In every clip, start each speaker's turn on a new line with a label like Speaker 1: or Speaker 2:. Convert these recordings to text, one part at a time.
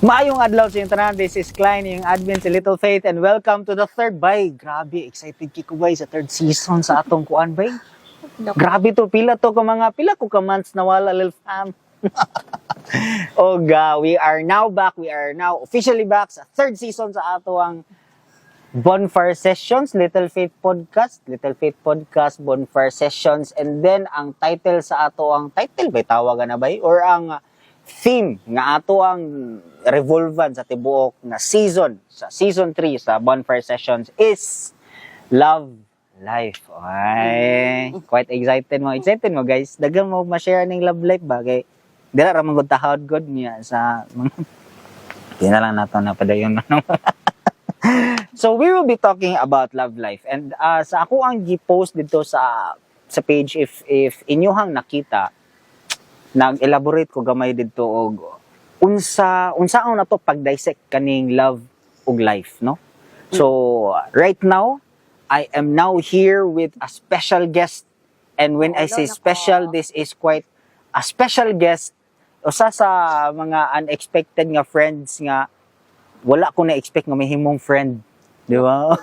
Speaker 1: Maayong adlaw sa inyong tanan. This is Klein, yung admin sa Little Faith, and welcome to the third, bay. Grabe, excited ko, bay, sa third season sa atong kuan, bay. Grabe to, pila to ka mga, pila ko ka months nawala, Lil Fam. Oga, we are now back. We are now officially back sa third season sa ato ang Bonfire Sessions, Little Faith Podcast, Little Faith Podcast, Bonfire Sessions, and then ang title sa ato ang title bay tawagan na bay or ang theme nga ato ang revolvan sa tibuok na season sa season 3 sa Bonfire Sessions is Love Life. Ay, quite excited mo. Excited mo, guys. Daghang mo ma-share ning love life ba kay dira ra man gud tahod gud niya sa mga. Di na lang nato na padayon na. So we will be talking about love life and sa ako ang gi-post dito sa page, if inyuhang nakita, nag-elaborate ko gamay didto og unsa unsaon nato pag-dissect kaning love ug life, no? So right now I am now here with a special guest, and when I say
Speaker 2: Hello, nako.
Speaker 1: Special, this is quite a special guest, usa sa mga unexpected nga friends nga wala ko na-expect nga mahimong friend, di ba?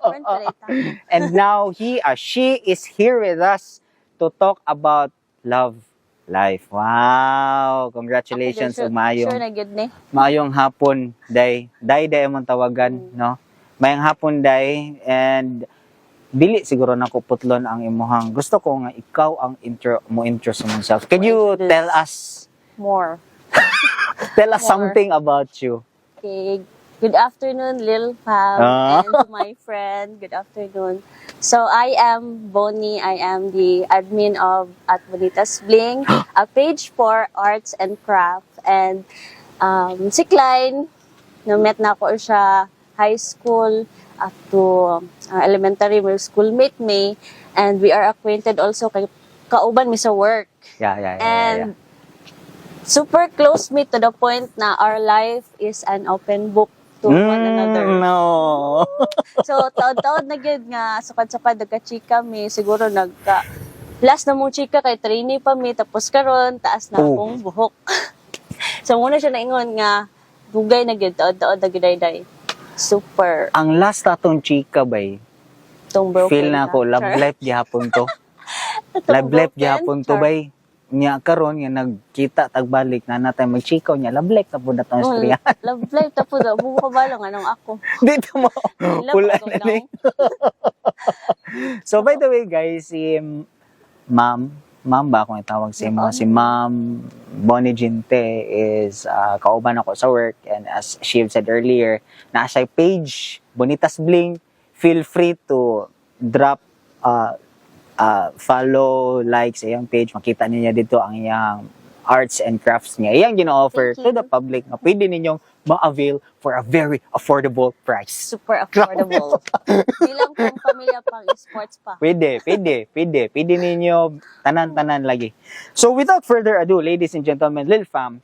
Speaker 2: Friend pala ita.
Speaker 1: And now he she is here with us to talk about love life. Wow! Congratulations,
Speaker 2: Ako, sure,
Speaker 1: umayong
Speaker 2: Sure na gyud ni.
Speaker 1: Maayong hapon, day. Day, day among tawagan, no? Maayong hapon, day, and dili siguro nako putlon ang imuhang, gusto ko nga ikaw ang intro mo, intro sa imong self. Can you
Speaker 2: Mo-introduce.
Speaker 1: Tell us
Speaker 2: More.
Speaker 1: Tell us
Speaker 2: More.
Speaker 1: Something about you?
Speaker 2: Okay. Good afternoon, Lil Fam, and to my friend. Good afternoon. So I am Bonnie. I am the admin of At Bonitas Bling, a page for arts and craft. And si Klein, na-met na ako siya high school up to elementary, my schoolmate mi, and we are acquainted also kay kauban mi sa work. And super close me to the point na our life is an open book to one another.
Speaker 1: No.
Speaker 2: So, taod-taod na gyud nga sukad-sukad nagka-chika mi, siguro nagka last na mong chika kay trainee pa mi, tapos karon taas na akong buhok. So muna siya naingon nga dugay na gyud, taod-taod na gyud day. Super
Speaker 1: Ang last atong chika bay,
Speaker 2: tong broken
Speaker 1: feel na ako love
Speaker 2: Char.
Speaker 1: Life gihapon to.
Speaker 2: Tong
Speaker 1: Love life
Speaker 2: broken?
Speaker 1: gihapon to
Speaker 2: Char.
Speaker 1: bay. Nya karon nga nagkita tagbalik na natay magchikaw niya, love life na pud natong istorya.
Speaker 2: Love life tapos buko ka ba lang anong ako.
Speaker 1: Dito mo.
Speaker 2: Love
Speaker 1: Wala
Speaker 2: ako
Speaker 1: na ni. So by the way guys, si Ma'am, Ma'am ba akong itawag si mo? Si Ma'am Bonnie Ginte is kauban ako sa work, and as she said earlier, naa siya page Bonitas Bling. Feel free to drop follow, like sa iyang page. Makita niya dito ang iyang arts and crafts niya. Iyang gina-offer
Speaker 2: Thank
Speaker 1: to
Speaker 2: you.
Speaker 1: The public nga pwede ninyong ma-avail for a very affordable price.
Speaker 2: Super affordable. Di lang pang pamilya, pang sports pa.
Speaker 1: Pwede, pwede, pwede. Pwede ninyo tanan-tanan lagi. So without further ado, ladies and gentlemen, Lil Fam,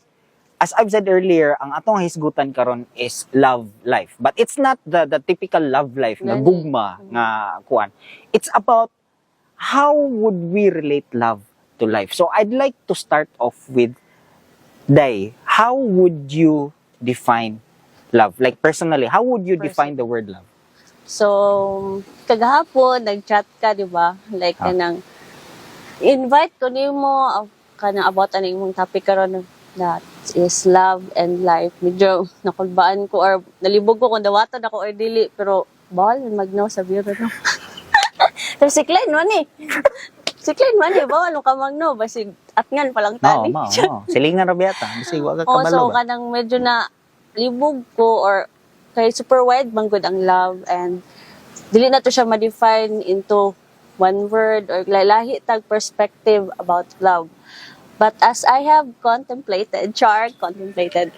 Speaker 1: as I've said earlier, ang atong hisgutan karon is love life. But it's not the typical love life nga
Speaker 2: Gani.
Speaker 1: Gugma nga kuan. It's about how would we relate love to life. So I'd like to start off with Day, how would you define love? Like personally, how would you define the word love?
Speaker 2: So, kagahapon, nag-chat ka, di ba? Like, kanang, invite ko nimo kanang about ano imong topic karon that is love and life. Medyo nakulbaan ko or nalibog ko kung dawatan ako or dili, pero bawal man mag-no sa biro, no? Pero si Klein man eh. Si Klein man eh, bawal ka mag-no. Basig atngan pa lang
Speaker 1: No,
Speaker 2: tani.
Speaker 1: mo, mo. Silingan ra biyata. Bisig wa ka
Speaker 2: Oh,
Speaker 1: kabalo
Speaker 2: so
Speaker 1: ba?
Speaker 2: Kanang medyo na libog ko or kay super wide man gud ang love and dili na to siya ma-define into one word or lahi tag perspective about love. But as I have contemplated, char, contemplated,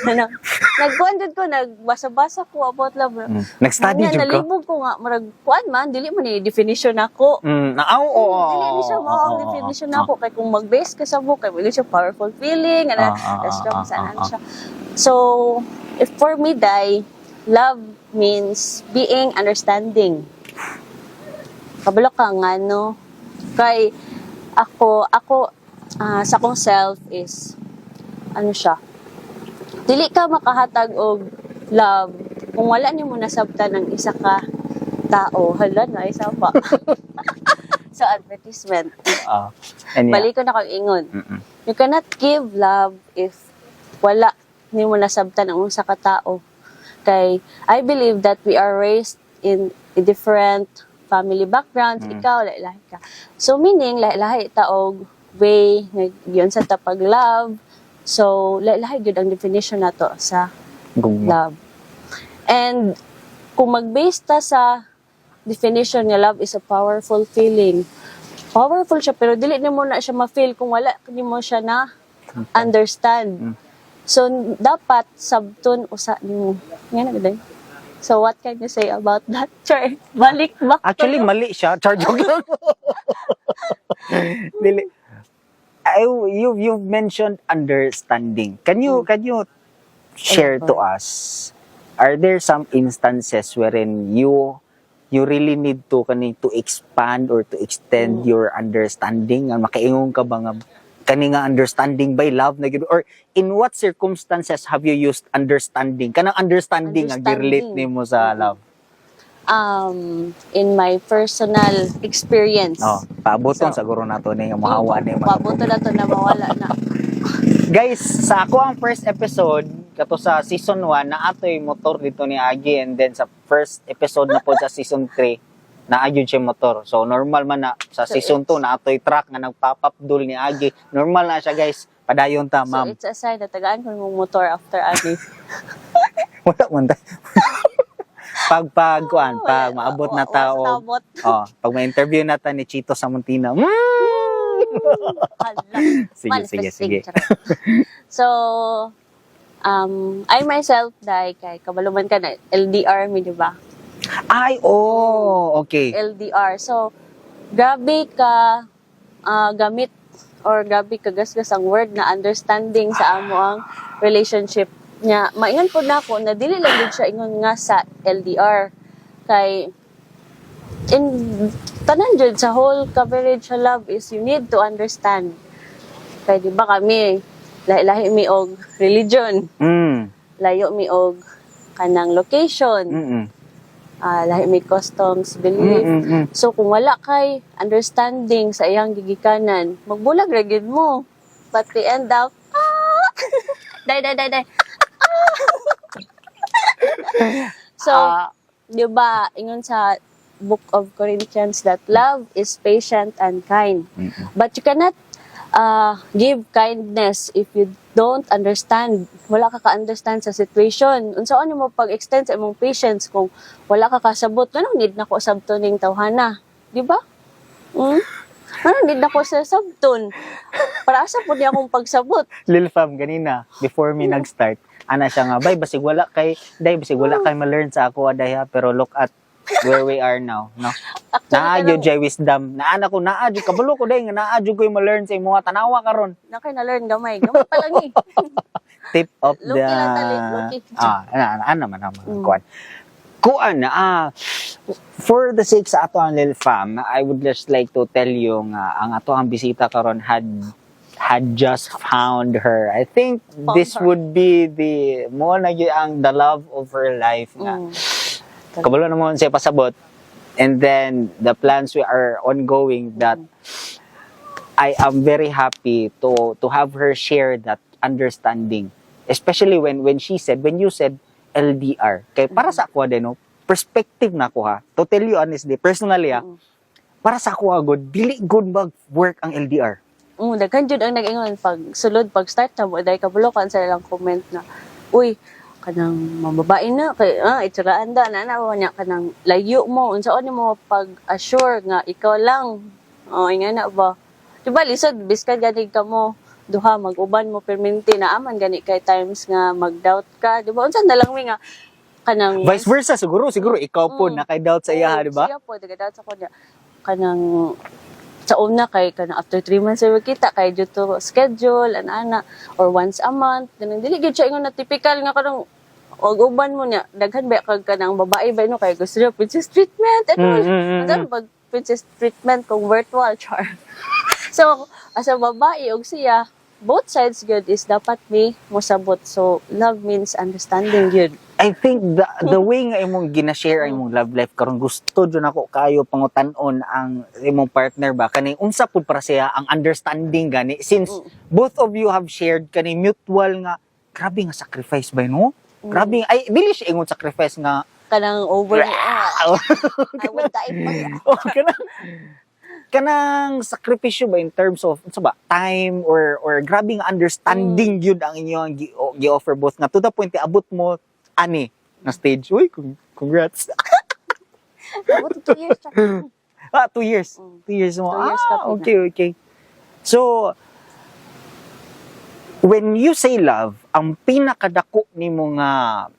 Speaker 2: ano, nagkuan jud ko, nagbasa-basa ko about love.
Speaker 1: Nag-study
Speaker 2: Nga,
Speaker 1: jud ka?
Speaker 2: Nalibog ko nga, murag, kuan man, dili man ni definition nako.
Speaker 1: Na, oo,
Speaker 2: Dili ni siya mao ang definition nako kay kung mag-base ka sa book kay dili siya powerful feeling ana strong saan siya. So, if for me day, love means being understanding. Kabalo ka nga no kay ako sa akong self is ano siya. Dili ka makahatag og love kung wala nimo nasabtan ang isa ka tao. Hala na, isa pa. So, advertisement.
Speaker 1: Ah, and yeah.
Speaker 2: Balik ko na kang ingon. You cannot give love if wala nimo nasabtan ang usa ka tao. Kay I believe that we are raised in different family backgrounds. Ikaw, lahi-lahi ka. So meaning, lahi-lahi ta og way nga giunsa ta pag love. So lahi-lahi gyud ang definition nato sa
Speaker 1: Gugma.
Speaker 2: Love. And kung mag-base ta sa definition nga love is a powerful feeling, powerful siya pero dili nimo na siya ma-feel kung wala nimo siya na understand. So dapat sabton usa nimo. Nga na ba? So what can you say about that, Char? Balik back to
Speaker 1: Actually,
Speaker 2: you.
Speaker 1: Mali siya. Char, joke lang. Dili. You mentioned understanding. Can you share to us, are there some instances wherein you really need to kani to expand or to extend your understanding? Nga makaingon ka ba nga kani nga understanding by love na gyud, or in what circumstances have you used understanding, kanang understanding nga gi-relate
Speaker 2: Understanding.
Speaker 1: Nimo sa love?
Speaker 2: In my personal experience.
Speaker 1: Oh, paaboton
Speaker 2: So,
Speaker 1: siguro nato ni nga mohawa ni mga
Speaker 2: Pabuto na to na mawala na.
Speaker 1: Guys, sa ako ang first episode, kato sa season 1, na atoy motor dito ni Agi, and then sa first episode na po sa season 3, naa gyud siya motor. So normal man na sa
Speaker 2: So,
Speaker 1: season 2 na atoy truck nga nagpapapdul ni Agi. Normal na siya, guys. Padayon ta,
Speaker 2: So
Speaker 1: ma'am.
Speaker 2: it's a sign na tagaan ko mong motor after ani.
Speaker 1: Wala man ta. Pag kuan, pag maabot na
Speaker 2: Wala
Speaker 1: tao.
Speaker 2: sa tabot.
Speaker 1: Oh, pag ma-interview na ta ni Chito Samontina.
Speaker 2: Hala.
Speaker 1: Sige, sige,
Speaker 2: Manifesting,
Speaker 1: sige.
Speaker 2: Charot. So, I myself, dahil kay kabaluman ka na, LDR mi, di ba?
Speaker 1: Ay, oh, okay.
Speaker 2: LDR. So, grabe ka gamit or grabe ka gasgas ang word na understanding sa amo ang relationship niya. Maingon po na ako na dili lang gud siya ingon nga sa LDR kay in tanan jud, sa whole coverage sa love is you need to understand. Kay di ba kami lahi-lahi mi og religion, layo mi og kanang location, lahi mi customs, belief. So kung wala kay understanding sa iyang gigikanan, magbulag ra gyud mo. But we end up, ah! Day day day day. Ah! So, di ba, ingon sa Book of Corinthians that love is patient and kind. But you cannot give kindness if you don't understand. Wala ka ka-understand sa situation. Unsaon mo pag-extend sa imong patience kung wala ka kasabot? Nganong need nako sabton ning tawhana? Di ba? Nganong need nako sa sabton? Para asa po niya akong pagsabot?
Speaker 1: Lil Fam, ganina, before me nag-start, ana siya nga, "Bay, basig wala kay, day, basig wala kay ma-learn sa ako, aday ha," pero look at where we are now, no?
Speaker 2: Actually,
Speaker 1: Naa
Speaker 2: kanang-
Speaker 1: jud jay wisdom. Naa na ko, naa jud, kabalo ko day, nga naa jud ko'y ma-learn sa imong tanawa karon.
Speaker 2: Na kay na-learn gamay. Gamay pa lang eh.
Speaker 1: Tip of the
Speaker 2: Lucky lang tali, lucky.
Speaker 1: Ah, ana, ana, ana man ana, kuan. Kuan, for the sake sa ato ang Lil Fam, I would just like to tell you nga ang ato ang bisita karon had just found her. I think
Speaker 2: Found
Speaker 1: this
Speaker 2: her.
Speaker 1: Would be the mo na gyud ang the love of her life nga. Kabalo na mo siya pasabot. And then the plans we are ongoing that I am very happy to have her share that understanding. Especially when she said, when you said LDR. Kay para sa ako din, no, perspective na ko ha. To tell you honestly, personally ha, para sa ako agad, dili good mag-work ang LDR.
Speaker 2: Daghan jud ang nag-ingon pag sulod, pag start na mo dahil kabulokan sa ilang comment na, "Uy, kanang mababae na kay itsuraan da na na niya, kanang layo mo, unsaon nimo pag-assure nga ikaw lang?" Oh, nga na ba, di ba lisod? Biskan gani ka mo duha mag-uban mo perminti na aman gani kay times nga mag-doubt ka, di ba? Unsa na lang mi nga kanang
Speaker 1: Vice versa siguro, siguro ikaw po naka-doubt sa iya,
Speaker 2: Oo,
Speaker 1: di ba?
Speaker 2: siya po, nag-doubt sa kanya. Kanang sa una kay kanang after 3 months ay kita kay due to schedule ana ana or once a month, kanang dili gyud siya ingon na typical nga kanang og uban mo niya. Daghan ba kag kanang babae ba no, kay gusto niya princess treatment and all. Ano pag princess treatment kung virtual, char? So as a babae og siya both sides gyud is dapat may mosabot. So love means understanding gyud.
Speaker 1: I think the way nga imong gina-share ang imong love life karon, gusto jud nako kayo pangutan-on ang imong partner ba, kaning unsa pud para siya ang understanding gani, since both of you have shared kaning mutual nga grabe nga sacrifice ba, no? Grabe, ay, dili siya ingon sacrifice nga
Speaker 2: Kanang over, "Ah, I would die pa."
Speaker 1: Oh, kanang sakripisyo ba in terms of unsa ba, time or grabe nga understanding gyud ang inyong gi-offer both nga to the point abot mo ani na stage. Uy, congrats.
Speaker 2: Abot 2 years siya.
Speaker 1: Ah, 2 years. 2 years mo.
Speaker 2: 2 years
Speaker 1: Ah,
Speaker 2: kapit na.
Speaker 1: Okay. So, when you say love, ang pinakadako nimo nga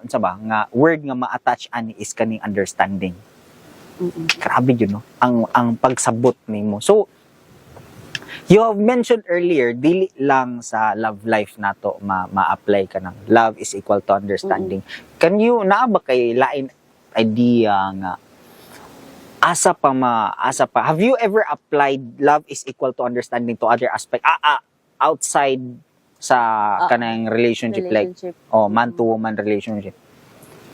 Speaker 1: unsa ba, nga word nga ma-attach ani is kaning understanding. Grabe yun, no? Ang pagsabot nimo. So, you have mentioned earlier, dili lang sa love life nato ma-apply ka ng love is equal to understanding. Can you, naa ba kay lain idea nga asa pa ma asa pa, have you ever applied love is equal to understanding to other aspect, outside sa kanang relationship, like
Speaker 2: Relationship.
Speaker 1: oh, man to woman relationship?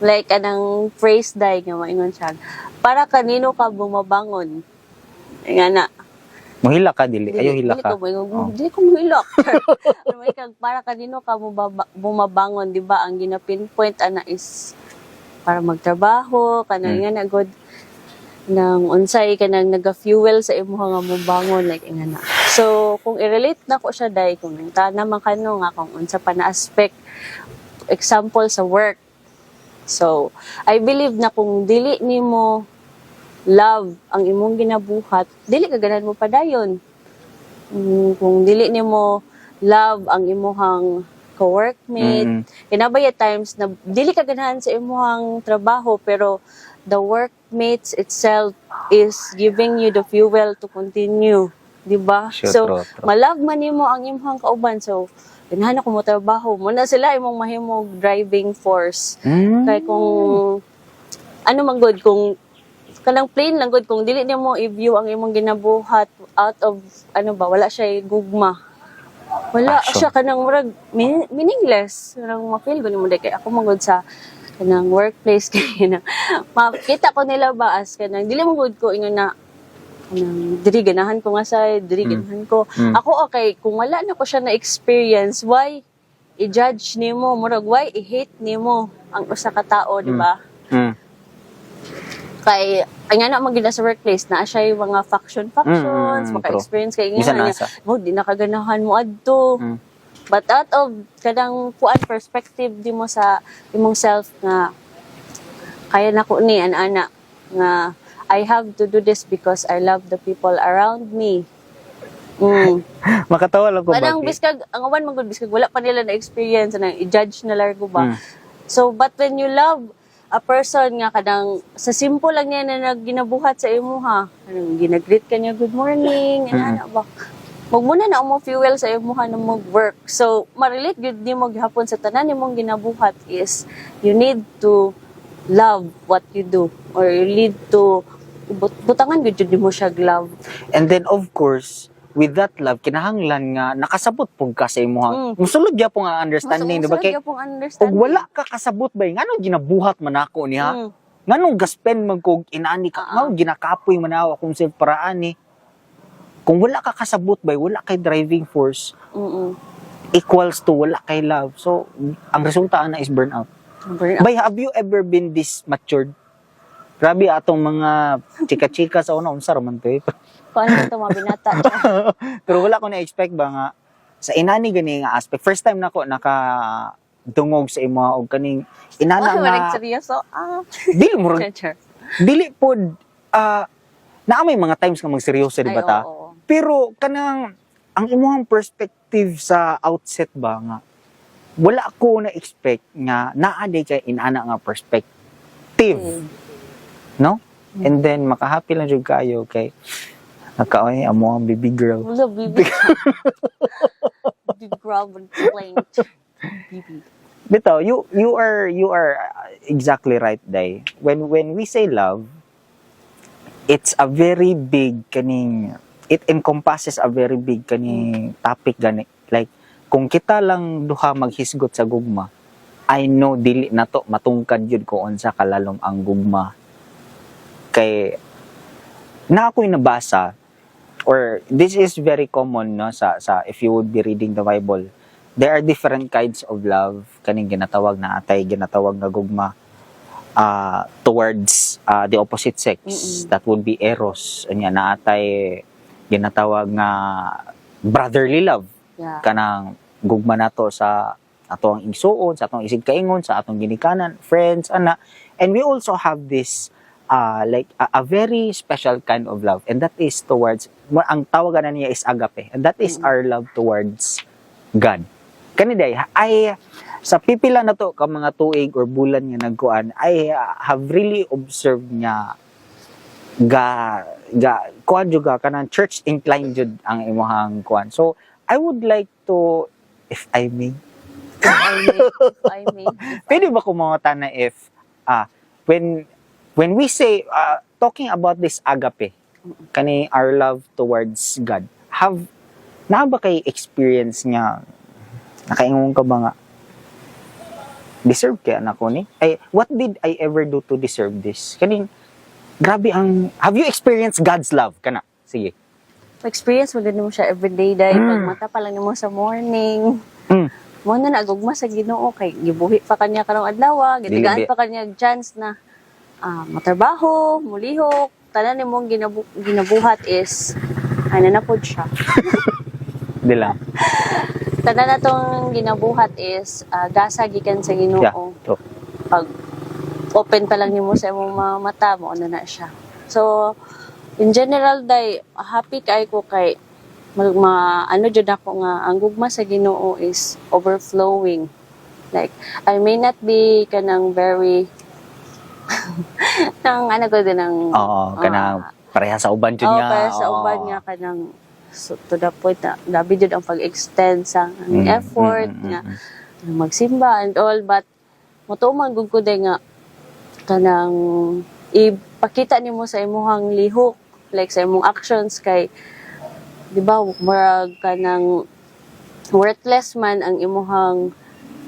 Speaker 2: Like anang phrase dai nga maingon siya, "Para kanino ka bumabangon?" Nga na.
Speaker 1: Mohila ka, dili ayo hila
Speaker 2: Dili
Speaker 1: ka.
Speaker 2: ko moingon,
Speaker 1: Oh.
Speaker 2: dili ko mohilak. Ano may kag para kanino ka bumabangon, di ba? Ang gina-pinpoint ana is para magtrabaho, kanang nga na good nang unsay kanang naga-fuel sa imuha nga mobangon, like nga na. So kung i-relate na ko siya dai, kung ta naman kano nga kung unsa pa na aspect, example sa work. So I believe na kung dili nimo love ang imong ginabuhat, dili ka ganahan mo padayon. Kung dili nimo love ang imuhang co-workmate, kinabay at times na dili ka ganahan sa imuhang trabaho, pero the workmates itself is giving you the fuel to continue, di ba?
Speaker 1: Sure,
Speaker 2: So,
Speaker 1: true.
Speaker 2: malove man nimo ang imuhang kauban. So, ganahan ako mo trabaho. Muna sila imong mahimong driving force. Kay kung ano man gud, kung kanang plain lang gud, kung dili nimo i-view ang imong ginabuhat out of ano ba, wala siya gugma. Wala
Speaker 1: Passion.
Speaker 2: Siya kanang murag meaningless. Murag ma-feel gud nimo kay ako man gud sa kanang workplace kay na makita ko nila ba as kanang dili man gud ko ingon na kanang diri ganahan ko nga side, diri ganahan ko. Ako okay, kung wala na ko siya na experience, why i-judge nimo, murag why i-hate nimo ang usa ka tao, di ba?
Speaker 1: Mm.
Speaker 2: Kay ay nga na man gid sa workplace na siya yung mga faction factions, maka-experience kay nga
Speaker 1: Bisan
Speaker 2: nga,
Speaker 1: asa.
Speaker 2: mo di nakaganahan mo adto. But out of kanang kuan perspective di mo sa imong self nga kaya na ko ni ana nga I have to do this because I love the people around me.
Speaker 1: Makatawa lang ko
Speaker 2: Parang
Speaker 1: bakit.
Speaker 2: biskag ang uban man gud, biskag wala pa nila na experience na i-judge na largo ba. So but when you love a person nga kanang sa simple lang niya na nagginabuhat sa imuha, kanang ginagreet ka niya good morning, ana ba. Magmuna na mo fuel sa imuha na mag-work. So ma-relate gyud nimo gihapon sa tanan nimong ginabuhat is you need to love what you do or you need to butangan gyud jud nimo siya love.
Speaker 1: And then of course, with that love, kinahanglan nga nakasabot pug ka sa imuha. Musulod gyapon nga understanding, di ba?
Speaker 2: Musulod
Speaker 1: Kay
Speaker 2: gyapon
Speaker 1: ug
Speaker 2: understanding.
Speaker 1: wala ka kasabot ba, nganong ginabuhat man ako niya? Nganong gaspend man kog inani ka? Nganong ginakapoy man ako akong self para ani? Kung wala ka kasabot ba, wala kay driving force equals to wala kay love. So, ang resulta ana is burnout.
Speaker 2: Burnout.
Speaker 1: Bay, have you ever been this matured? Grabe atong mga chika-chika sa una, unsa ra man to eh.
Speaker 2: Paano ito mga binata?
Speaker 1: Pero wala ko na-expect ba nga sa inani gani nga aspect. First time nako naka dungog sa imo og kaning inana
Speaker 2: Oh,
Speaker 1: nga
Speaker 2: seryoso. Ah.
Speaker 1: Dili mo
Speaker 2: Char, char.
Speaker 1: Dili pod, naa may mga times nga magseryoso, di ba
Speaker 2: Ay,
Speaker 1: ta?
Speaker 2: oo.
Speaker 1: Pero kanang ang imuhang perspective sa outset ba nga wala ko na expect nga naa di kay inana nga perspective, no? And then makahappy lang jud kayo kay nakaoy amo ang baby girl.
Speaker 2: Wala, baby. Big grab and complaint. Baby.
Speaker 1: Bitaw, you are exactly right, Day. When we say love, it's a very big kaning, it encompasses a very big kaning topic gani. Like, kung kita lang duha maghisgot sa gugma, I know dili na to matungkad yun kung unsa kalalom ang gugma. Kay na ako'y nabasa or this is very common, no, sa if you would be reading the Bible, there are different kinds of love kaning ginatawag na atay ginatawag nga gugma towards the opposite sex. That would be eros. Anya naatay ginatawag nga brotherly love, kanang gugma nato sa ato ang igsuon, sa atong isigkaingon, sa atong ginikanan, friends, ana. And we also have this like a very special kind of love, and that is towards, ang tawagan na niya is agape, and that is our love towards God. Kani day, ay sa pipila na to ka mga tuig or bulan nga nagkuan, I have really observed nga ga ga kuan jud ka, kanang church inclined jud ang imuhang kuan. So I would like to, if I may,
Speaker 2: If I may, if I may. If
Speaker 1: pwede ba kumangutana na if when we say talking about this agape, kani our love towards God, have naa ba kay experience nga nakaingon ka ba nga, "Deserve kaya nako ni? Ay, what did I ever do to deserve this?" Kaning grabe ang, have you experienced God's love kana? Sige.
Speaker 2: Experience mo din mo siya everyday dahil pag mata pa lang nimo sa morning. Mo na nagugma sa Ginoo kay gibuhi pa kanya karong adlaw, gitagaan pa kanya chance na matrabaho, mulihok, tanan nimong ginabuhat is ano na pod siya.
Speaker 1: Di lang.
Speaker 2: Tanan na tong ginabuhat is gasa gikan sa Ginoo.
Speaker 1: Yeah, true.
Speaker 2: Pag open pa lang nimo sa imong mga mata mo, ano na siya. So in general day, happy kay ko kay mag ma, ano jud ako nga ang gugma sa Ginoo is overflowing. Like, I may not be kanang very nang ano ko din ang
Speaker 1: Oo, kanang pareha sa uban jud
Speaker 2: oh,
Speaker 1: nga.
Speaker 2: Para sa uban nga kanang so, to the point na grabe jud ang pag-extend sa ang effort nga magsimba and all, but motuo man gud ko day nga kanang ipakita nimo sa imuhang lihok, like sa imong actions, kay di ba murag kanang worthless man ang imuhang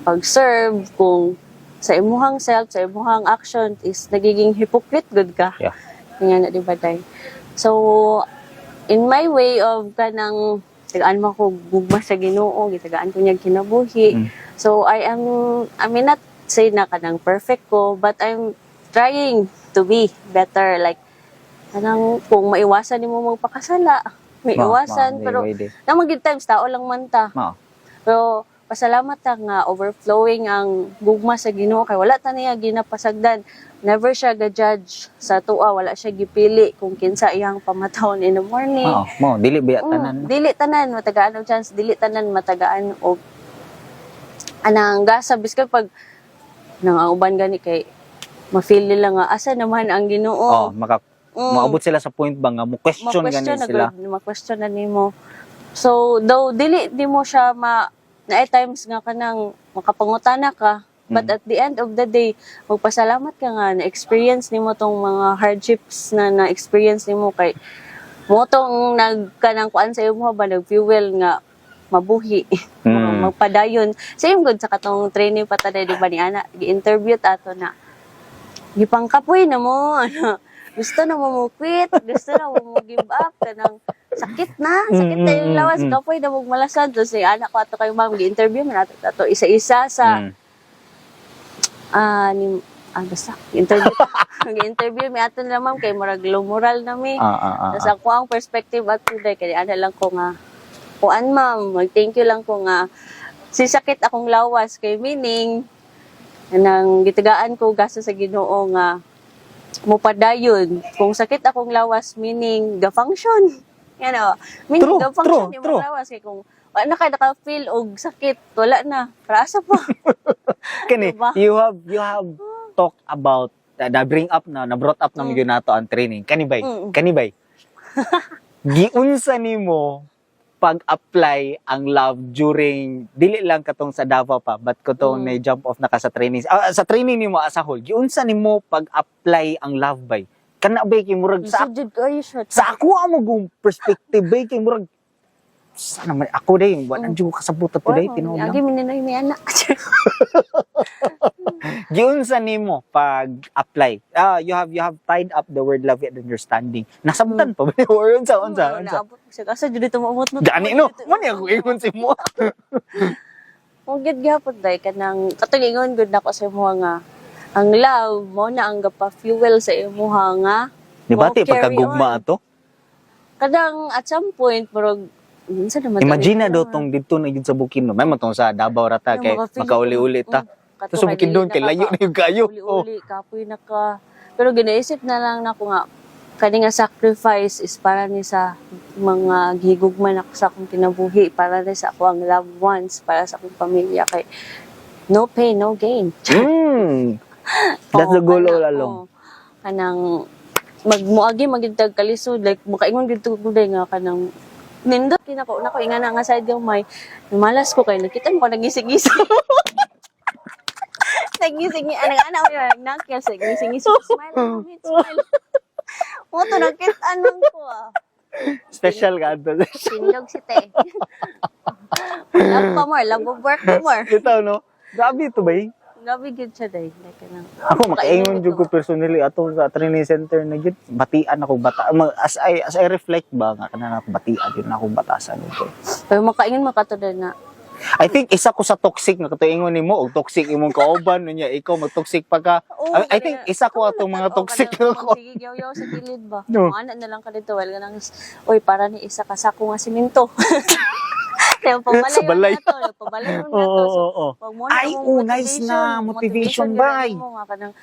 Speaker 2: pag-serve kung sa imuhang self, sa imuhang action is nagiging hypocrite gud ka. Nga na, di ba, day? So in my way of kanang tagaan mo ko gugma sa Ginoo, gitagaan ko niya kinabuhi. So I am, I may not say na kanang perfect ko, but I'm trying to be better, like kanang kung maiwasan nimo magpakasala, may iwasan,
Speaker 1: Ma,
Speaker 2: pero
Speaker 1: pwede.
Speaker 2: Naman gid times tao lang man ta. Pero pasalamat ta nga overflowing ang gugma sa Ginoo kay wala ta niya ginapasagdan. Never siya ga-judge sa tuwa, wala siya gipili kung kinsa iyang pamatawon in the morning.
Speaker 1: Mao, mo dili biya tanan.
Speaker 2: Dili tanan matagaan og chance, dili tanan matagaan og anang gasa, biskan pag nang ang uban gani kay ma-feel nila nga asa naman ang Ginoo.
Speaker 1: Oh, maka maabot sila sa point ba nga mo question
Speaker 2: Ma-question
Speaker 1: gani
Speaker 2: na
Speaker 1: sila.
Speaker 2: gud, ma-question na nimo. So, though dili di mo siya ma na times nga kanang makapangutana ka, but at the end of the day, magpasalamat ka nga na-experience nimo tong mga hardships na na-experience nimo kay mo tong nag kanang kuan sa imo ba, nag-fuel nga mabuhi, magpadayon. Same good sa katong training pa taday, di ba, ni ana, gi-interview ta ato na gipangkapoy na mo, ano, gusto na mo mo quit, gusto na mo mo give up, kanang sakit na yung lawas, kapoy na mo malasan. Tapos yung anak ko ato kay ma'am, gi-interview man ato ato isa-isa sa ni basta interview, gi-interview mi ato na ma'am kay murag low moral na mi. Tapos ako ang perspective at today kay ana lang ko nga kuan ma'am, mag thank you lang ko nga sisakit akong lawas kay meaning nang gitagaan ko gasa sa Ginoo nga mopadayon. Kung sakit akong lawas, meaning ga function. Yan o. Meaning ga function imong lawas kay kung wala na ka naka-feel og sakit, wala na. Para pa?
Speaker 1: Kani,
Speaker 2: Diba?
Speaker 1: you have talked about na bring up na na brought up na mm. nato ang training. Kani bay? Kani bay? Giunsa nimo pag-apply ang love during dili lang katong sa Davao pa but katong na jump off na ka sa training, sa training nimo as a whole, giunsa nimo pag-apply ang love bay? Kana bay kay murag sa
Speaker 2: Sujud ko ay short.
Speaker 1: Sa ako ang magong perspective bay kay murag Sana man ako day, wala jud ko kasabot ato day, tinuod lang.
Speaker 2: Agi mininoy mi anak.
Speaker 1: Giunsa nimo pag apply? Ah, you have tied up the word love and understanding. Nasabtan pa ba or unsa unsa unsa?
Speaker 2: Naabot ko siya. Asa jud dito maabot mo?
Speaker 1: Gani no. Mo ni ako ingon si mo.
Speaker 2: Mo gyud gyapon day kanang katong ingon gud nako sa imo nga ang love mo na ang gapa-fuel sa imuha nga
Speaker 1: Di ba
Speaker 2: mo
Speaker 1: ti
Speaker 2: carry
Speaker 1: pagkagugma
Speaker 2: on.
Speaker 1: ato?
Speaker 2: Kadang at some point murag unsa naman
Speaker 1: Imagine na daw tong didto na gyud sa Bukidnon. May man tong sa Davao ra ta kay makauli-uli ta.
Speaker 2: Kato
Speaker 1: Sa Bukidnon kay layo na yung kayo. Oh.
Speaker 2: Uli-uli, kapoy na ka. Pero ginaisip na lang nako nga kani nga sacrifice is para ni sa mga gihigugma nako sa akong kinabuhi, para ni sa ako ang loved ones, para sa akong pamilya kay no pain, no gain.
Speaker 1: That's the
Speaker 2: Oo,
Speaker 1: goal
Speaker 2: kana,
Speaker 1: all along.
Speaker 2: oo. Kanang magmuagi magintag kalisod, like makaingon gid ko day nga kanang nindot kinako nako ingana nga side gamay, malas ko kay nakita mo ko nagising-gising nagising ni anak anak ko nagnakil sa gising-gising, smile ako, smile mo to, nakita nang ko ah.
Speaker 1: Special ka ato.
Speaker 2: Tindog si te, love pa more, love of work pa more.
Speaker 1: Bitaw no. Grabe to bay.
Speaker 2: Grabe gid siya day, like kanang
Speaker 1: Ako makaingon jud ko personally ato sa training center na gyud batian ako bata as I reflect ba nga kanang ako batian yun ako batasan nito.
Speaker 2: Pero makaingon makatulad na.
Speaker 1: I think isa ko sa toxic nga katuingon nimo og toxic imong kauban unya ikaw mag-toxic pa ka.
Speaker 2: Oo,
Speaker 1: I think isa ko atong mga toxic
Speaker 2: nga
Speaker 1: ako.
Speaker 2: Sige, yaw-yaw sa gilid ba?
Speaker 1: No.
Speaker 2: Mga anak na lang ka dito. Wala ka nang, uy, para ni isa ka sako nga simento. Kaya pabalay
Speaker 1: Sa balay.
Speaker 2: na to. Pabalay na
Speaker 1: Oo,
Speaker 2: to. So,
Speaker 1: oo, oo.
Speaker 2: wag mo na
Speaker 1: Ay,
Speaker 2: akong
Speaker 1: oh, nice na motivation,
Speaker 2: gyud
Speaker 1: bay.
Speaker 2: mo nga kanang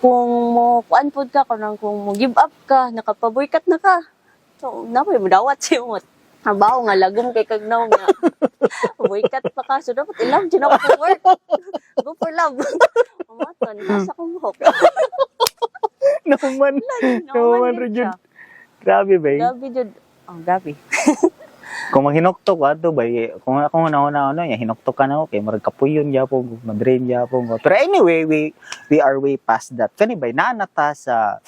Speaker 2: kung mo kuan pod ka kanang kung mo give up ka, nakapaboykat na ka. So, napoy mo dawat sa imo. Trabaho nga lagom kay kagnaw nga. Boykat pa ka. So, dapat i-love dyan ako for work. Go for love. Umaton, nasa kong buhok.
Speaker 1: Naman. Naman
Speaker 2: gyud
Speaker 1: ra
Speaker 2: siya.
Speaker 1: jud. Grabe bay.
Speaker 2: Grabe jud. Oh, grabe.
Speaker 1: Kung maghinuktok ato bay, kung ako na ano, ya hinuktok ka na ako kay murag kapuyon gyapon, madrain gyapon ko. Pero anyway, we are way past that. Kani bay naa na ta sa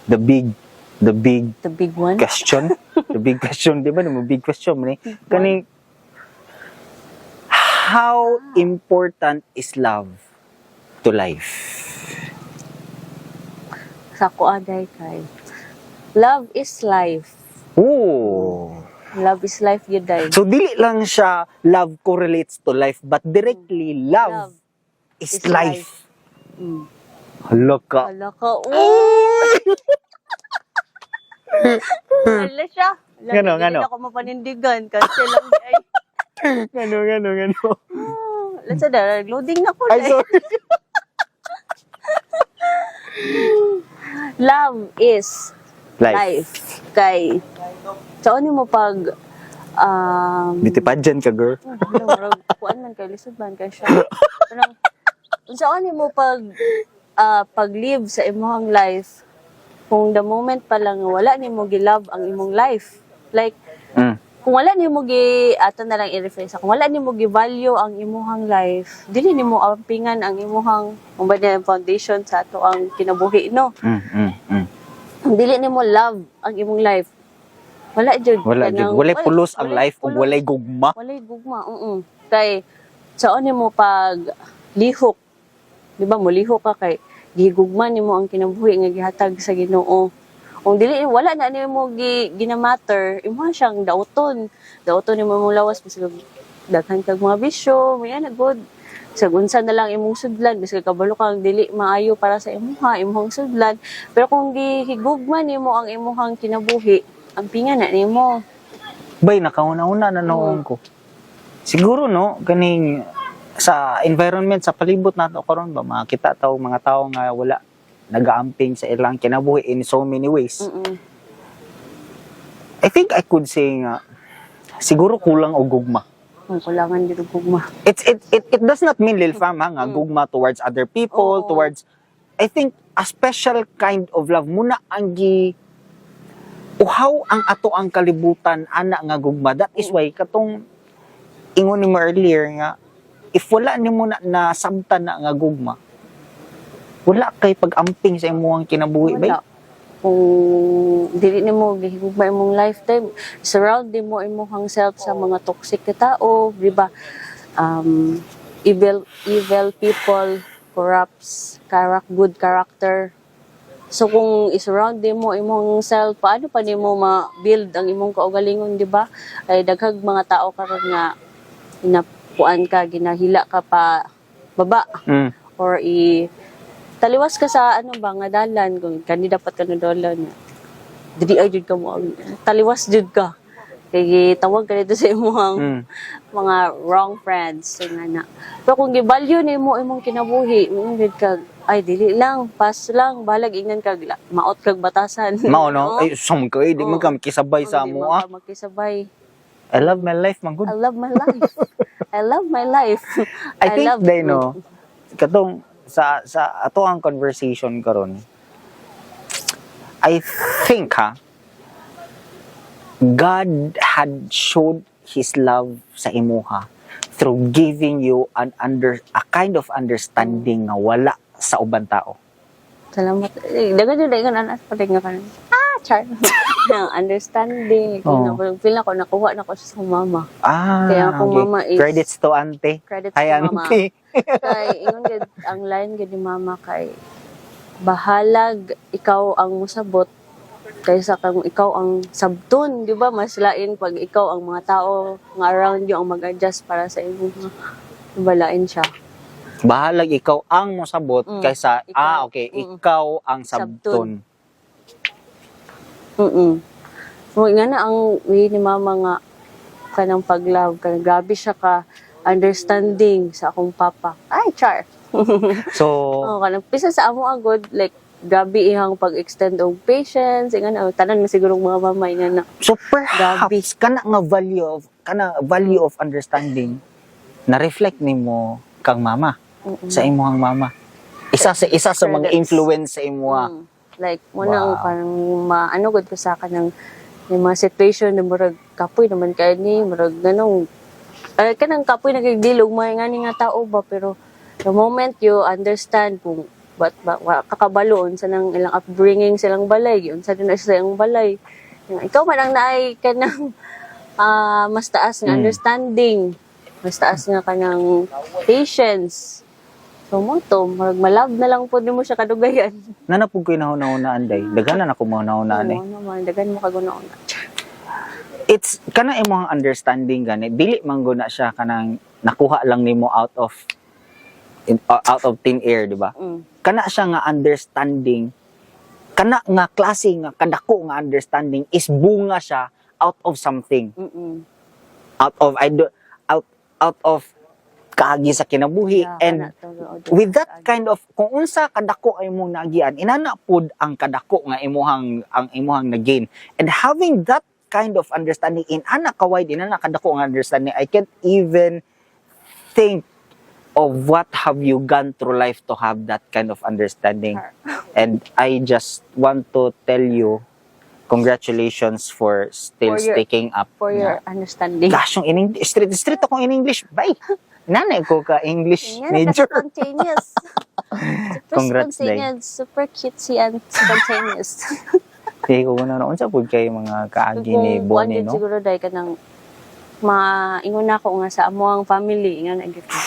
Speaker 1: the big
Speaker 2: The big one.
Speaker 1: question. The big question, di ba? Mo big question man eh. Kani, how important is love to life?
Speaker 2: Sa ko aday kay. Love is life.
Speaker 1: Oh.
Speaker 2: Love is life yun day.
Speaker 1: So dili lang siya love correlates to life, but directly love,
Speaker 2: Love
Speaker 1: is,
Speaker 2: is
Speaker 1: life.
Speaker 2: life.
Speaker 1: Hala ka.
Speaker 2: Hala ka. Uy! Hala siya. Hala,
Speaker 1: Ngano,
Speaker 2: hindi
Speaker 1: ngano?
Speaker 2: na ako mapanindigan. Kasi lang ay.
Speaker 1: Ngano, ngano, ngano.
Speaker 2: Let's say, loading na ko.
Speaker 1: Ay,
Speaker 2: Day.
Speaker 1: sorry.
Speaker 2: Love is
Speaker 1: Life.
Speaker 2: life. Kay, sa mo pag,
Speaker 1: Beauty pageant ka, girl.
Speaker 2: Ano, murag, kuan man kay lisod man kay siya. Parang, unsaon nimo pag pag-live sa imong life kung the moment pa lang nga wala nimo gi-love ang imong life? Like, kung wala nimo gi ato na lang i-rephrase, kung wala nimo gi-value ang imong life, dili nimo ampingan ang imong kumbaga foundation sa ato ang kinabuhi, no? Kung dili nimo love ang imong life, wala jud.
Speaker 1: Wala jud.
Speaker 2: Kanang-
Speaker 1: Walay pulos ang
Speaker 2: walay
Speaker 1: life ug
Speaker 2: pulos.
Speaker 1: walay gugma.
Speaker 2: Walay gugma, oo. Kay saon nimo pag lihok, di ba mo lihok ka kay gihigugma nimo ang kinabuhi nga gihatag sa Ginoo. Kung dili wala na nimo gi ginamatter, imo siyang dauton. Dauton nimo imong lawas bisag daghan kag mga bisyo, may ana good. Bisag unsa na lang imong sudlan, bisag kabalo kang dili maayo para sa imuha, imong sudlan. Pero kung gihigugma nimo ang imuhang kinabuhi, ang pinga na nimo.
Speaker 1: Bay, nakauna-una na noon ko. Siguro no, kaning sa environment sa palibot nato karon ba makita taw mga tao nga wala nagaamping sa ilang kinabuhi in so many ways. I think I could say nga siguro kulang og gugma.
Speaker 2: Ang kulangan jud og gugma.
Speaker 1: It's it it, it does not mean, Lil Fam, ha, nga gugma towards other people,
Speaker 2: Oo.
Speaker 1: towards, I think, a special kind of love muna ang gi uhaw ang ato ang kalibutan ana nga gugma. That is why katong ingon nimo earlier nga if wala nimo na nasabtan na nga gugma, wala kay pag-amping sa imong kinabuhi ba.
Speaker 2: Wala. Kung dili nimo gihigugma imong lifetime, surround nimo imong self sa mga toxic na tao, di ba? Evil people corrupts character, good character. So kung i-surround mo imong self, paano pa nimo ma-build ang imong kaugalingon, di ba? Ay daghag mga tao karon nga ginapuan ka, ginahila ka pa baba or i taliwas ka sa ano ba nga dalan kung kani dapat ka dalan dili ay jud ka mo taliwas jud ka kay tawag ka dito sa imong mga wrong friends. So nga na, pero kung gi-value nimo imong kinabuhi mo jud ka, ay, dili lang, pass lang, balag ingnan kag maot kag batasan.
Speaker 1: Mao no?
Speaker 2: Oo.
Speaker 1: Ay, sam ka eh, di man
Speaker 2: Oo.
Speaker 1: ka makisabay sa
Speaker 2: Di
Speaker 1: mo
Speaker 2: man
Speaker 1: ah.
Speaker 2: ka makisabay.
Speaker 1: I love my life man gud.
Speaker 2: I love my life. I love my life.
Speaker 1: I think
Speaker 2: love
Speaker 1: day no, katong sa ato ang conversation karon. I think ha, God had showed His love sa imuha through giving you an under a kind of understanding nga wala sa uban tao.
Speaker 2: Salamat. Eh, daghan jud daghan anas pa nga karon. Ah, char. Nang understanding.
Speaker 1: Oo.
Speaker 2: Oh. Feel nako nakuha na ko siya sa mama.
Speaker 1: Ah,
Speaker 2: Kaya akong
Speaker 1: okay.
Speaker 2: mama is-
Speaker 1: Credits to auntie.
Speaker 2: Credits
Speaker 1: Hi,
Speaker 2: to mama.
Speaker 1: auntie.
Speaker 2: Kay ingon gid ang line gid ni mama kay bahalag ikaw ang musabot kaysa kung ikaw ang sabton, di ba? Mas lain pag ikaw ang mga tao nga around you ang mag-adjust para sa imo. Balain siya.
Speaker 1: Bahalag ikaw ang mosabot kaysa
Speaker 2: Ikaw.
Speaker 1: Ah, okay, ikaw ang
Speaker 2: Sabton.
Speaker 1: sabton.
Speaker 2: Mo nga na ang way ni mama nga kanang pag-love, kanang grabe siya ka understanding sa akong papa. Ay, char.
Speaker 1: So,
Speaker 2: Oh, kanang bisa sa amo agod, like grabe ihang pag-extend og patience, nga na tanan man siguro mga mamay nga na.
Speaker 1: So perhaps
Speaker 2: Grabe.
Speaker 1: kana value of understanding na reflect nimo kang mama sa imong mama. Isa sa mga
Speaker 2: Credits.
Speaker 1: influence sa imuha.
Speaker 2: Like mo nang parang maano gud ko sa kanang yung mga situation na murag kapoy naman kay ni murag ganong ay kanang kapoy nagigdilog mga nga ni nga tao ba, pero the moment you understand kung what ba wa kakabalo unsa nang ilang upbringing silang balay, unsa din na sila ilang balay. Nga, ikaw man ang naay kanang mas taas nga understanding, mas taas nga kanang patience, so mo to murag malove na lang pod nimo siya kadugayan.
Speaker 1: Nana pud ko'y nahuna-hunaan day. Daghan na nako mahuna-hunaan eh.
Speaker 2: Oo naman, daghan mo kaguna-una.
Speaker 1: It's kana imong understanding gani, dili man gud na siya kanang nakuha lang nimo out of thin air, di ba? Kana siya nga understanding, kana nga klase nga kadako nga understanding is bunga siya out of something, out of I do, out out of kaagi sa kinabuhi
Speaker 2: Yeah,
Speaker 1: and
Speaker 2: kana to, oo,
Speaker 1: with that kind of kung unsa kadako ay imong naagian, inana pud ang kadako nga imuhang ang imuhang na-gain. And having that kind of understanding in ana ka wide, inana kadako nga understanding, I can't even think of what have you gone through life to have that kind of understanding. And I just want to tell you congratulations for still sticking up.
Speaker 2: For your understanding.
Speaker 1: Gosh, yung in English, straight, straight akong in English. Bye. Nanay ko ka English
Speaker 2: Yan,
Speaker 1: major.
Speaker 2: spontaneous. Super
Speaker 1: Congrats, Day.
Speaker 2: spontaneous, super cutesy and spontaneous.
Speaker 1: Hindi ko na unsa pud kay mga kaagi ni
Speaker 2: Kung kuan
Speaker 1: Bonnie,
Speaker 2: jud
Speaker 1: no?
Speaker 2: siguro dahil ka ng maingon na ako nga sa amoang family nga na gyud ko.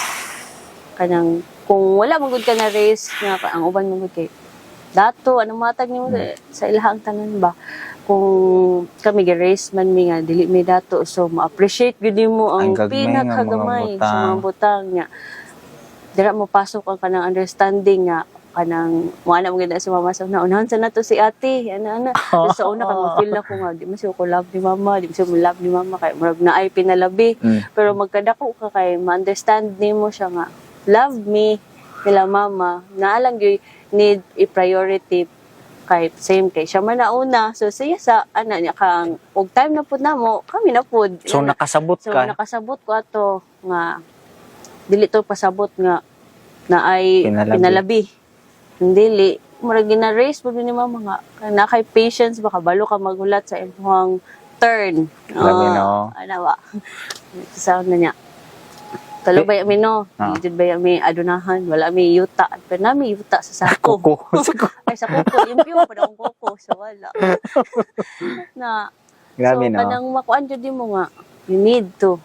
Speaker 2: Kanang kung wala man gud ka na raise nga ang uban man gud kay dato anong matag nimo sa ilahang tanan ba, kung kami gi-raise man mi nga dili mi dato, so ma-appreciate gyud nimo ang
Speaker 1: Ang gagmay nga mga
Speaker 2: pinakagamay sa
Speaker 1: butang.
Speaker 2: Mga butang nga dira mo pasok ang kanang understanding nga kanang mo ana mo gid na si mama sa una, unahan sa nato si ate, ana ana. Tapos sa una kang feel ako nga di man siya ko love ni mama, di man siya mo love ni mama kay murag naay pinalabi, pero magkadako ka kay ma-understand nimo siya nga love me nila mama, naa lang gyud need i-priority kay same kay siya man nauna, so siya sa ana niya kang og time na pud namo, kami na pud.
Speaker 1: So nakasabot
Speaker 2: So
Speaker 1: ka.
Speaker 2: Nakasabot ko ato nga dili to pasabot nga na ay
Speaker 1: Pinalabi.
Speaker 2: Pinalabi. Dili murag gina-raise pud ni mama nga na kay patience baka balo ka maghulat sa imong turn.
Speaker 1: Grabe,
Speaker 2: Ah,
Speaker 1: no?
Speaker 2: Ana ba? Sa na niya. Tulo ba mi, no?
Speaker 1: Ah.
Speaker 2: Di jud ba mi adunahan, wala mi yuta. Pero nami yuta sa sako.
Speaker 1: Kuko.
Speaker 2: Ay, sa kuko, impyo pa akong kuko, so wala. Na,
Speaker 1: Grabe,
Speaker 2: so,
Speaker 1: no?
Speaker 2: kanang makuan jud mo nga, you need to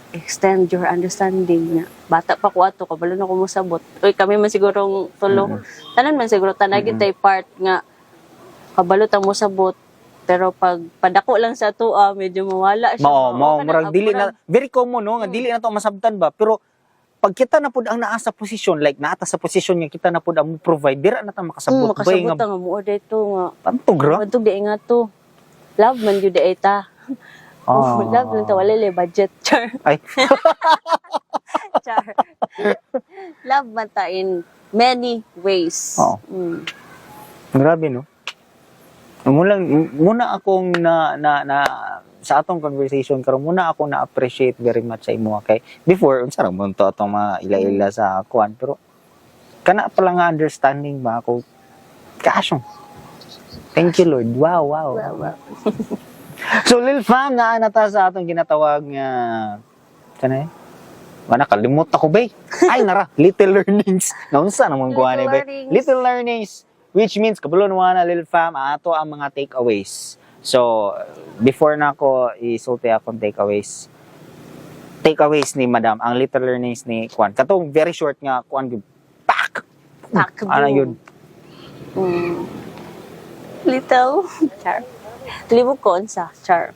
Speaker 2: extend your understanding na bata pa ko ato, kabalo na ko mosabot. Uy, kami man siguro tulo. Tanan man siguro tanay mm tay part nga kabalo ta mosabot. Pero pag padako lang sa atoa, medyo mawala siya.
Speaker 1: Mao,
Speaker 2: Oo,
Speaker 1: mao,
Speaker 2: kanang
Speaker 1: murag dili na
Speaker 2: murag-
Speaker 1: very common, no, nga dili na to masabtan ba, pero pag kita na pud ang naa sa posisyon, like naa ta sa posisyon nga kita na pud ang mo provide, dira na ta makasabot ba
Speaker 2: Makasabot
Speaker 1: nga
Speaker 2: ta nga mo dito nga.
Speaker 1: pantog ra.
Speaker 2: Pantog di nga to. Love man jud ay ta.
Speaker 1: Ah.
Speaker 2: Love lang ta, wala le budget, char.
Speaker 1: Ay.
Speaker 2: Char. Love man ta in many ways.
Speaker 1: Oo. Grabe, no. Muna, muna akong na, na, na sa atong conversation karon, muna ako na appreciate very much sa imo kay before unsa ra man to atong mga ila-ila sa kuan, pero kana pala nga understanding ba ako kaasong. Thank you, Lord. Wow.
Speaker 2: Wow.
Speaker 1: So Lil Fam, naa na ta sa atong ginatawag nga kana eh. Wala, kalimot ako bay. Ay nara, little learnings. Naunsa naman ko
Speaker 2: Little
Speaker 1: ani bay.
Speaker 2: learnings.
Speaker 1: Little learnings, which means kabalo na Lil Fam ato ang mga takeaways. So before na ako isulti akong takeaways. Takeaways ni Madam, ang little learnings ni Kwan. Katong very short nga kuan gyud. Pak.
Speaker 2: Pak,
Speaker 1: Ano
Speaker 2: boom.
Speaker 1: yun?
Speaker 2: Little. Char. Libog ko unsa. Char.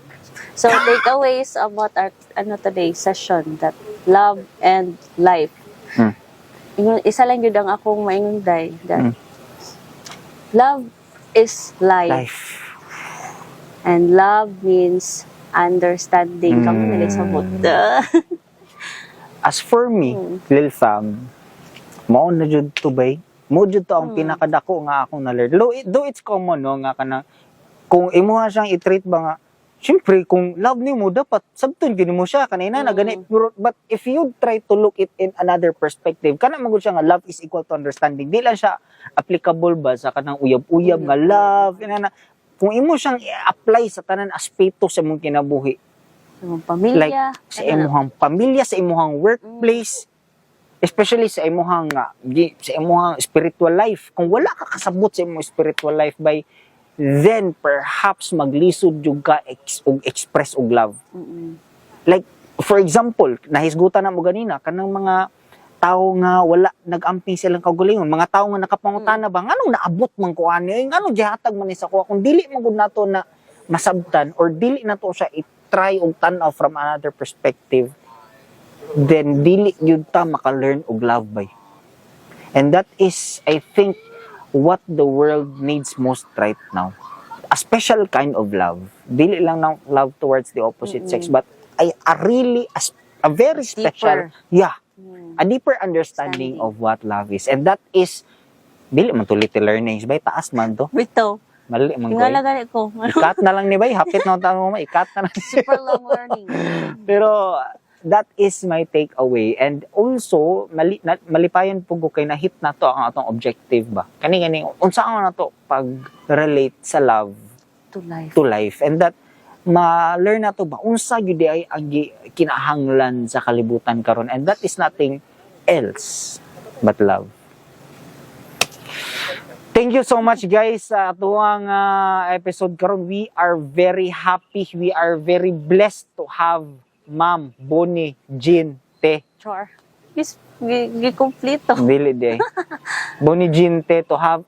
Speaker 2: So, takeaways about our ano today session, that love and life. Ingon, isa lang yun ang akong maingon day that love is life.
Speaker 1: Life.
Speaker 2: And love means understanding. Kamo nila sabot.
Speaker 1: As for me, Lil Fam, mao na jud to bay. Mo jud to ang pinakadako nga akong na-learn. Though it's common, no, nga kana kung imuha siyang i-treat ba nga, syempre kung love nimo dapat sabton gyud nimo siya kanina na gani, pero but if you try to look it in another perspective, kana man gud siya nga love is equal to understanding. Di lang siya applicable ba sa kanang uyab-uyab nga love inana. Kung imo siyang i-apply sa tanan aspeto sa imong kinabuhi,
Speaker 2: Sa imong pamilya.
Speaker 1: like sa imuhang pamilya, sa imuhang workplace, especially sa imuhang sa imuhang spiritual life. Kung wala ka kasabot sa imong spiritual life by then perhaps maglisod jud ka og express og love. Like for example, nahisgutan na mo ganina kanang mga tao nga wala nag-amping silang kaugalingon, mga tao nga nakapangutana ba nganong naabot man ko ani, ay nganong gihatag man ni sa kuha, kung dili man gud nato na masabtan or dili nato siya i-try og tan-aw from another perspective, then dili gyud ta maka-learn og love bay. And that is, I think, what the world needs most right now, a special kind of love, dili lang ng love towards the opposite sex, but a really a very special
Speaker 2: Deeper.
Speaker 1: Yeah, a deeper understanding
Speaker 2: Understanding.
Speaker 1: of what love is. And that is dili man to little learnings bay, taas man to.
Speaker 2: Bitaw.
Speaker 1: Mali man ko
Speaker 2: Tingala
Speaker 1: eh.
Speaker 2: gani ko.
Speaker 1: I-cut na lang ni bay, hapit na tanong mo, i-cut na lang.
Speaker 2: Super long learning.
Speaker 1: Pero that is my takeaway. And also malipayon po ko kay na-hit na to ang atong objective ba, kani kani unsa ang na to pag relate sa love
Speaker 2: To life.
Speaker 1: To life, and that ma-learn na to ba unsa gyud ay ang kinahanglan sa kalibutan karon, and that is nothing else but love. Thank you so much, guys, sa atuang episode karon. We are very happy. We are very blessed to have Ma'am Bonnie Jean Te.
Speaker 2: Char. Yes, gi-complete.
Speaker 1: Dili de. Bonnie Jean Te to have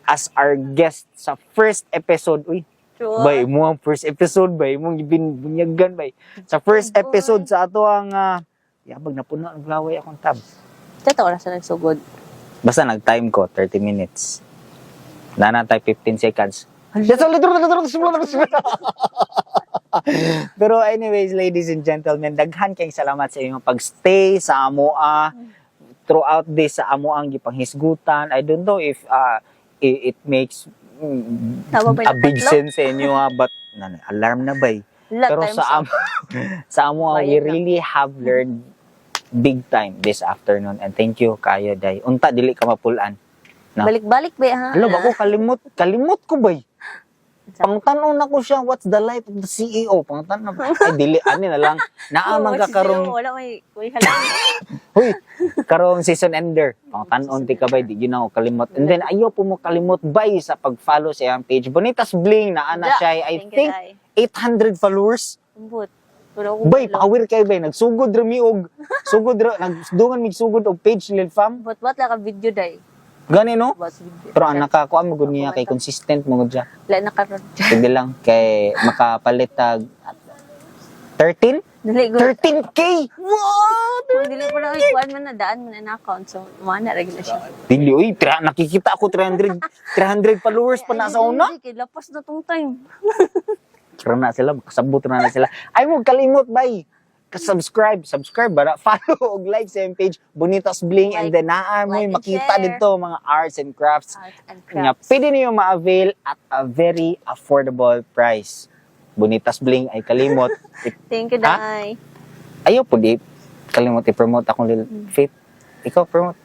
Speaker 1: as our guest sa first episode. Uy,
Speaker 2: Char.
Speaker 1: bay mo ang first episode bay mong gibinyagan bay. Sa first
Speaker 2: Boy.
Speaker 1: Episode sa ato ang yabag na puno ang laway akong tab.
Speaker 2: Tata oras na nagsugod.
Speaker 1: Basta nag-time ko 30 minutes. Nana tayo 15 seconds. That's all. Pero anyways, ladies and gentlemen, daghan kayong salamat sa inyong pagstay sa amoa throughout this sa amoang gipanghisgutan. I don't know if it makes
Speaker 2: Tama ba
Speaker 1: a big
Speaker 2: yung tatlo?
Speaker 1: sense sa inyo ha, but nan, alarm na bay.
Speaker 2: Wala,
Speaker 1: Pero
Speaker 2: times
Speaker 1: sa
Speaker 2: up.
Speaker 1: sa amoa, we
Speaker 2: Bayad na.
Speaker 1: really have learned big time this afternoon and thank you kayo day. Unta dili ka mapulan. No.
Speaker 2: Balik-balik ba ha?
Speaker 1: Alo ba ko kalimot, kalimot ko bay. Pangtan-on nako siya, "What's the life of the CEO?" Pangtan-on. Ay, dili, ani na lang. Naa man ka karong
Speaker 2: Wala may halang.
Speaker 1: Huy, karong season ender. Pangtan-on ti ka bay, di gyud na ako kalimot. And then ayaw po mo kalimot bay sa pag-follow sa iyang page. Bonitas Bling na ana
Speaker 2: Da.
Speaker 1: siya, I
Speaker 2: Thank you,
Speaker 1: think
Speaker 2: Day.
Speaker 1: 800 followers.
Speaker 2: Ambot. Wala ko
Speaker 1: Bay,
Speaker 2: follow.
Speaker 1: power kay bay, nagsugod ra mi og sugod ra, nagdungan mig sugod og page, Lil Fam.
Speaker 2: But what lang ka video, day?
Speaker 1: Gani no?
Speaker 2: What video?
Speaker 1: Pero ang nakakuha mo gud niya kay consistent mo gud siya.
Speaker 2: Wala na karon.
Speaker 1: Sige lang kay makapalit tag 13?
Speaker 2: Dili ko.
Speaker 1: 13K! What?
Speaker 2: Kung dili ko na kuan man na daan man na account, so mo na ra gyud na siya.
Speaker 1: Dili oy, nakikita ako 300 300 followers pa na sa una.
Speaker 2: Ay, kay lapas na tong time.
Speaker 1: Karon na sila, makasabot na sila. Ay mo kalimot bay. Ka-subscribe, subscribe bara, follow og like sa iyang page Bonitas Bling, and
Speaker 2: Like,
Speaker 1: then naa mo
Speaker 2: like and
Speaker 1: makita
Speaker 2: share.
Speaker 1: dito mga arts and crafts
Speaker 2: Art and
Speaker 1: nga
Speaker 2: crafts.
Speaker 1: pwede niyo ma-avail at a very affordable price. Bonitas Bling ay kalimot.
Speaker 2: Thank you,
Speaker 1: Ha?
Speaker 2: Day.
Speaker 1: Ayaw po di kalimot i-promote akong Little Faith. Ikaw promote.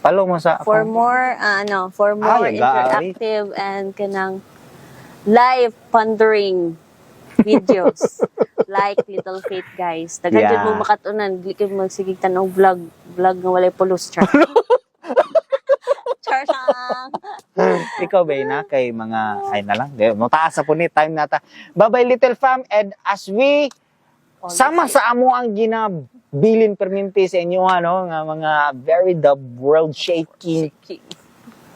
Speaker 1: Follow mo sa
Speaker 2: For
Speaker 1: akong-
Speaker 2: more ano, for more
Speaker 1: Ay, gaari.
Speaker 2: interactive and kanang live pondering videos, like Little Faith, guys. Daghan jud mo makatunan, dili kayo magsigig tan-aw vlog, vlog nga walay pulos, char. Char lang.
Speaker 1: Ikaw ba na kay mga ay na lang. Di, mataas sa po ni time nata. Bye-bye, Little Fam, and as we sama sa amo ang ginabilin perminti sa inyo ano nga mga very the world shaking.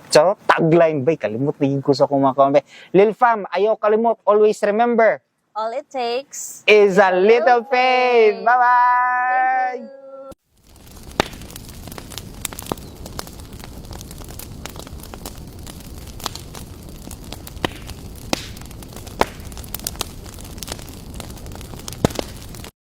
Speaker 1: So, tagline bay, kalimot na ko sa kumakambe. Lil Fam, ayaw kalimot, always remember
Speaker 2: All it takes
Speaker 1: is a little faith. Bye-bye!